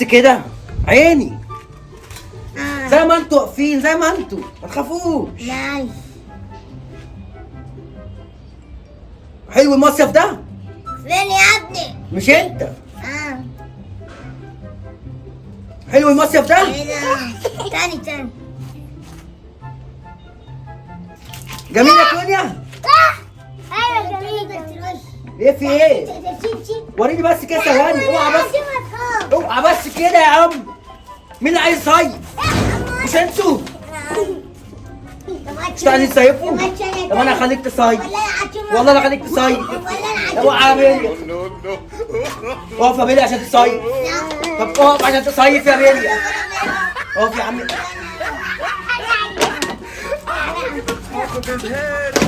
كده عيني. آه. زي ما انتوا واقفين، زي ما انتوا، ما تخافوش. nice. حلو المصيف ده؟ فين يا ابني؟ مش انت. اه. حلو المصيف ده؟ ايه ده؟ تاني تاني. جميل يا كونيا؟ ايوه جميل جميل. ايه في ايه؟ وريني بس كده ثواني، اوعى بس، اوعى بس كده يا عم. مين اللي عايز يصيف؟ مش انتوا؟ مش عايزين تصيفوا؟ طب انا هخليك تصيف، والله انا هخليك تصيف. اوعى يا بيليا، اقف يا بيليا عشان تصيف. طب اقف عشان تصيف يا بيليا، اقف يا عم. Off of his head.